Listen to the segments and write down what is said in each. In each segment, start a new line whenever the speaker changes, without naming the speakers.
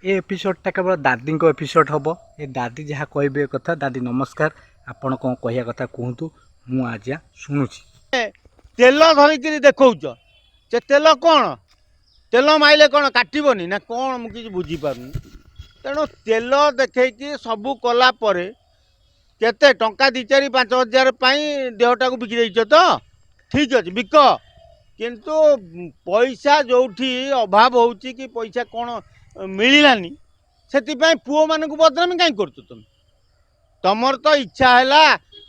ଏ ଏପିସୋଡ଼ଟା କେବଳ ଦାଦିଙ୍କ ଏପିସୋଡ଼ ହେବ। ଏ ଦାଦି ଯାହା କହିବେ କଥା। ଦାଦି, ନମସ୍କାର। ଆପଣ କ'ଣ କହିବା କଥା କୁହନ୍ତୁ, ମୁଁ ଆଜି ଶୁଣୁଛି।
ତେଲ ଧରିକିରି ଦେଖାଉଛ, ସେ ତେଲ କ'ଣ? ତେଲ ମାଇଲେ କ'ଣ କାଟିବନି ନା କ'ଣ? ମୁଁ କିଛି ବୁଝିପାରୁନି। ତେଣୁ ତେଲ ଦେଖେଇକି ସବୁ କଲା ପରେ କେତେ ଟଙ୍କା, 2, 4, 5 ହଜାର ପାଇଁ ଦେହଟାକୁ ବିକି ଦେଇଛ ତ ଠିକ୍ ଅଛି, ବିକ। କିନ୍ତୁ ପଇସା ଯେଉଁଠି ଅଭାବ ହେଉଛି କି ପଇସା କ'ଣ ମିଳିଲାନି, ସେଥିପାଇଁ ପୁଅମାନଙ୍କୁ ବଦନାମୀ କାହିଁ କରୁଛ ତୁମେ? ତମର ତ ଇଚ୍ଛା ହେଲା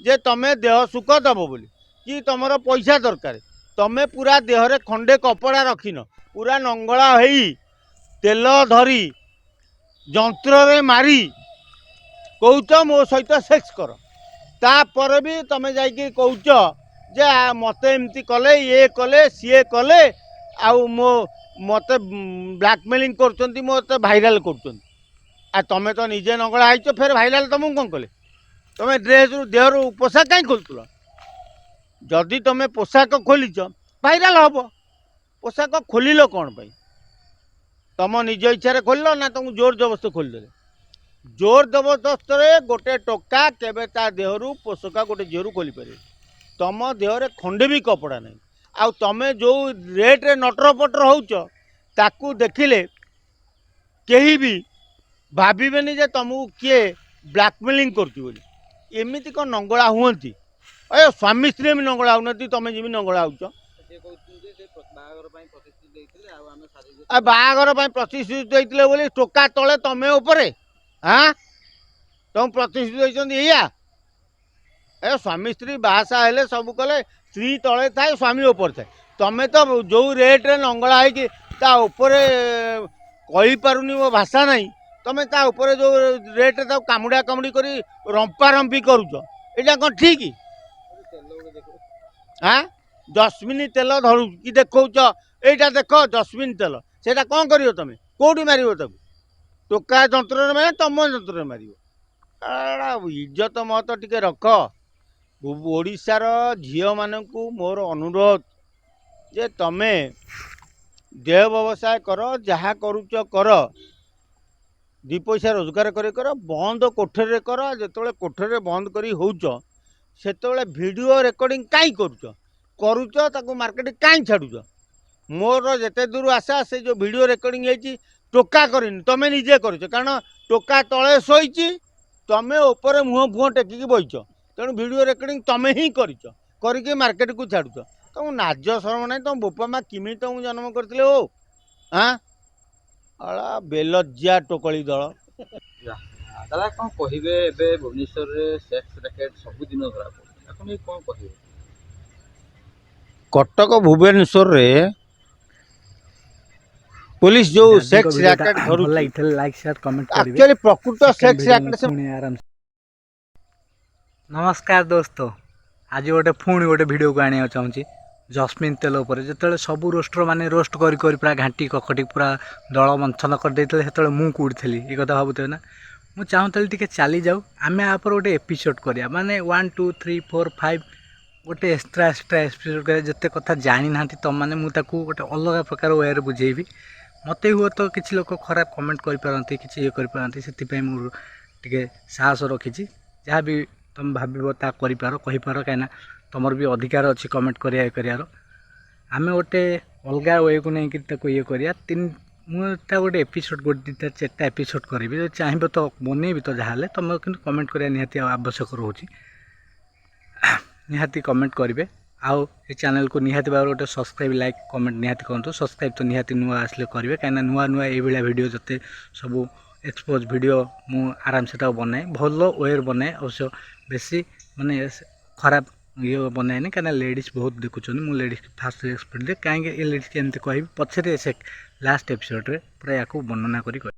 ଯେ ତମେ ଦେହ ସୁଖ ଦେବ ବୋଲି କି ତମର ପଇସା ଦରକାର। ତମେ ପୁରା ଦେହରେ ଖଣ୍ଡେ କପଡ଼ା ରଖିନ, ପୁରା ନଙ୍ଗଳା ହେଇ ତେଲ ଧରି ଯନ୍ତ୍ରରେ ମାରି କହୁଛ ମୋ ସହିତ ସେକ୍ସ କର। ତାପରେ ବି ତମେ ଯାଇକି କହୁଛ ଯେ ମୋତେ ଏମିତି କଲେ, ଇଏ କଲେ, ସିଏ କଲେ, ଆଉ ମୋତେ ବ୍ଲାକମେଲିଂ କରୁଛନ୍ତି, ମୋତେ ଭାଇରାଲ କରୁଛନ୍ତି। ଆଉ ତମେ ତ ନିଜେ ନଙ୍ଗଳା ହେଇଛ, ଫେର ଭାଇରାଲ ତମକୁ କ'ଣ କଲେ? ତମେ ଡ୍ରେସ୍ରୁ ଦେହରୁ ପୋଷାକ କାହିଁ ଖୋଲୁଥିଲ? ଯଦି ତମେ ପୋଷାକ ଖୋଲିଛ, ଭାଇରାଲ ହବ। ପୋଷାକ ଖୋଲିଲ କ'ଣ ପାଇଁ? ତମ ନିଜ ଇଚ୍ଛାରେ ଖୋଲିଲ ନା ତମକୁ ଜୋର ଜବରଦସ୍ତ ଖୋଲିଦେଲେ? ଜୋର ଜବରଦସ୍ତରେ ଗୋଟେ ଟୋକା କେବେ ତା ଦେହରୁ ପୋଷାକ ଗୋଟେ ଝିଅରୁ ଖୋଲିପାରିବେ? ତମ ଦେହରେ ଖଣ୍ଡେ ବି କପଡ଼ା ନାହିଁ। ଆଉ ତମେ ଯେଉଁ ରେଟ୍ରେ ନଟର ପଟର ହେଉଛ, ତାକୁ ଦେଖିଲେ କେହି ବି ଭାବିବେନି ଯେ ତମକୁ କିଏ ବ୍ଲାକମେଲିଂ କରୁଛି ବୋଲି। ଏମିତି କ'ଣ ନଙ୍ଗଳା ହୁଅନ୍ତି? ଏ ସ୍ୱାମୀ ସ୍ତ୍ରୀ ଏମିତି ନଙ୍ଗଳା ହେଉନାହାନ୍ତି, ତମେ ଯେମିତି ନଙ୍ଗଳା ହେଉଛ।
ସେ କହୁଛନ୍ତି ଯେ ସେ ବାହାଘର ପାଇଁ ପ୍ରତିଶ୍ରୁତି ଦେଇଥିଲେ ଆଉ ଆମେ ଶାରୀରିକ
ଆଉ ବାହାଘର ପାଇଁ ପ୍ରତିଶ୍ରୁତି ଦେଇଥିଲେ ବୋଲି ଟୋକା ତଳେ ତମେ ଉପରେ? ଆଁ, ତମକୁ ପ୍ରତିଶ୍ରୁତି ଦେଇଛନ୍ତି ଏଇଆ? ଏ ସ୍ୱାମୀ ସ୍ତ୍ରୀ ବାହାସାହା ହେଲେ, ସବୁ କଲେ, ସ୍ତ୍ରୀ ତଳେ ଥାଏ, ସ୍ୱାମୀ ଉପରେ ଥାଏ। ତମେ ତ ଯେଉଁ ରେଟ୍ରେ ନଙ୍ଗଳା ହେଇକି ତା ଉପରେ, କହିପାରୁନି, ମୋ ଭାଷା ନାହିଁ, ତମେ ତା ଉପରେ ଯେଉଁ ରେଟ୍ରେ ତାକୁ କାମୁଡ଼ା କାମୁଡ଼ି କରି ରମ୍ପା ରମ୍ପି କରୁଛ, ଏଇଟା କ'ଣ ଠିକ୍?
ତେଲ ଗୋଟେ ଦେଖ।
ଆଁ, ଜସ୍ମିନ ତେଲ ଧରୁକି ଦେଖାଉଛ, ଏଇଟା ଦେଖ ଜସ୍ମିନ ତେଲ। ସେଇଟା କ'ଣ କରିବ ତମେ? କେଉଁଠି ମାରିବ ତାକୁ? ଟୋକା ଯନ୍ତ୍ରରେ ମାରିବ, ତମ ଯନ୍ତ୍ରରେ ମାରିବ? ଏଇଟା ଇଜ୍ଜତ ମହତ ଟିକେ ରଖ। ଓଡ଼ିଶାର ଝିଅମାନଙ୍କୁ ମୋର ଅନୁରୋଧ ଯେ ତମେ ଦେହ ବ୍ୟବସାୟ କର, ଯାହା କରୁଛ କର, ଦୁଇ ପଇସା ରୋଜଗାର କରି କର, ବନ୍ଦ କୋଠରୀରେ କର। ଯେତେବେଳେ କୋଠରୀରେ ବନ୍ଦ କରି ହେଉଛ, ସେତେବେଳେ ଭିଡ଼ିଓ ରେକର୍ଡ଼ିଂ କାହିଁ କରୁଛ? କରୁଛ ତାକୁ ମାର୍କେଟ କାହିଁ ଛାଡ଼ୁଛ? ମୋର ଯେତେ ଦୂର ଆଶା, ସେ ଯେଉଁ ଭିଡ଼ିଓ ରେକର୍ଡ଼ିଂ ହେଇଛି, ଟୋକା କରିନି, ତମେ ନିଜେ କରିଛ। କାରଣ ଟୋକା ତଳେ ଶୋଇଛି, ତମେ ଉପରେ ମୁହଁ ଫୁହଁ ଟେକିକି ବଇଛ। ତେଣୁ ଭିଡ଼ିଓ ରେକର୍ଡ଼ିଂ ତମେ ହିଁ କରିଛ, କରିକି ମାର୍କେଟକୁ ଛାଡ଼ୁଛ। ତମକୁ ଲାଜ ସରମ ନାହିଁ? ତମ ବୋପା ମା କେମିତି ତମକୁ ଜନ୍ମ କରିଥିଲେ? ଓ ଆଁ, ଅଳା ବେଲଜ୍ଜା ଟୋକଳି ଦଳ।
ଦାଦା, କ'ଣ କହିବେ? ଏବେ ଭୁବନେଶ୍ୱରରେ ସେକ୍ସ ରାକେଟ୍ ସବୁଦିନ ଧରା ପଡୁଛି, ଆପଣ ନେଇ କ'ଣ କହିବେ?
କଟକ ଭୁବନେଶ୍ୱରରେ ପୋଲିସ ଯୋଉ
ଦାଦିଙ୍କ
ସେକ୍ସ
ଭିଡ଼ିଓଟା
ରାକେଟ୍
ଭଲ
ଧରୁଛି,
ଲାଗିଥିଲେ ଲାଇକ୍, ସେୟାର, କମେଣ୍ଟ କରିବେ।
ଆକ୍ଚୁଆଲି ପ୍ରକୃତ
ସେକେଣ୍ଡ
ସେକ୍ସ
ଭିଡ଼ିଓ ମୁଁ
ରାକେଟ୍ ସେ
ପୁଣି ଆରାମ। ନମସ୍କାର ଦୋସ୍ତ। ଆଜି ଗୋଟେ ପୁଣି ଗୋଟେ ଭିଡ଼ିଓକୁ ଆଣିବାକୁ ଚାହୁଁଛି ଜସ୍ମିନ୍ ତେଲ ଉପରେ। ଯେତେବେଳେ ସବୁ ରୋଷ୍ଟର ମାନେ ରୋଷ୍ଟ କରି କରି ପୁରା ଘାଣ୍ଟି କଖଟି ପୁରା ଦଳ ମନ୍ଥନ କରିଦେଇଥିଲେ, ସେତେବେଳେ ମୁଁ କେଉଁଠି ଥିଲି, ଏ କଥା ଭାବୁଥିବେ ନା? ମୁଁ ଚାହୁଁଥିଲି ଟିକେ ଚାଲିଯାଉ, ଆମେ ଆ ଉପରେ ଗୋଟେ ଏପିସୋଡ଼ କରିବା, ମାନେ 1, 2, 3, 4, 5 ଗୋଟେ ଏକ୍ସଟ୍ରା ଏକ୍ସଟ୍ରା ଏପିସୋଡ଼ କରିବା। ଯେତେ କଥା ଜାଣିନାହାନ୍ତି ତୁମମାନେ, ମୁଁ ତାକୁ ଗୋଟେ ଅଲଗା ପ୍ରକାର ୱେରେ ବୁଝେଇବି। ମୋତେ ହୁଏତ କିଛି ଲୋକ ଖରାପ କମେଣ୍ଟ କରିପାରନ୍ତି, କିଛି ଇଏ କରିପାରନ୍ତି, ସେଥିପାଇଁ ମୁଁ ଟିକେ ସାହସ ରଖିଛି। ଯାହା ବି ତୁମେ ଭାବିବ ତା କରିପାର, କହିପାର, କାହିଁକିନା ତୁମର ବି ଅଧିକାର ଅଛି କମେଣ୍ଟ କରିବା, ଇଏ କରିବାର। ଆମେ ଗୋଟେ ଅଲଗା ୱେକୁ ନେଇକି ତାକୁ ଇଏ କରିବା। ତିନି ମୁଁ ତା ଗୋଟେ ଏପିସୋଡ଼, ଗୋଟେ ଦୁଇଟା ଚାରିଟା ଏପିସୋଡ଼ କରିବି। ଯଦି ଚାହିଁବ ତ ବନେଇବି ତ ଯାହାହେଲେ ତୁମେ କିନ୍ତୁ କମେଣ୍ଟ କରିବା ନିହାତି ଆବଶ୍ୟକ ରହୁଛି। ନିହାତି କମେଣ୍ଟ କରିବେ ଆଉ ଏ ଚ୍ୟାନେଲକୁ ନିହାତି ଭାବରେ ଗୋଟେ ସବସ୍କ୍ରାଇବ୍, ଲାଇକ୍, କମେଣ୍ଟ ନିହାତି କରନ୍ତୁ। ସବସ୍କ୍ରାଇବ୍ ତ ନିହାତି ନୂଆ ଆସିଲେ କରିବେ, କାହିଁକିନା ନୂଆ ନୂଆ ଏଇଭଳିଆ ଭିଡ଼ିଓ ଯେତେ ସବୁ ଏକ୍ସପୋଜ୍ ଭିଡ଼ିଓ ମୁଁ ଆରାମସେ ତାକୁ ବନାଏ, ଭଲ ୱେରେ ବନାଏ। ଅବଶ୍ୟ ବେଶୀ ମାନେ ଖରାପ ଇଏ ବନାଏନି, କାହିଁକିନା ଲେଡ଼ିଜ୍ ବହୁତ ଦେଖୁଛନ୍ତି। ମୁଁ ଲେଡ଼ିଜ୍ ଫାଷ୍ଟ ରେସ୍ପେକ୍ଟ ଦିଏ। କାହିଁକି ଏ ଲେଡ଼ିଜ୍ ଏମିତି କହିବି, ପଛରେ ସେ ଲାଷ୍ଟ ଏପିସୋଡ଼ରେ ପୁରା ୟାକୁ ବର୍ଣ୍ଣନା କରି କହିବି।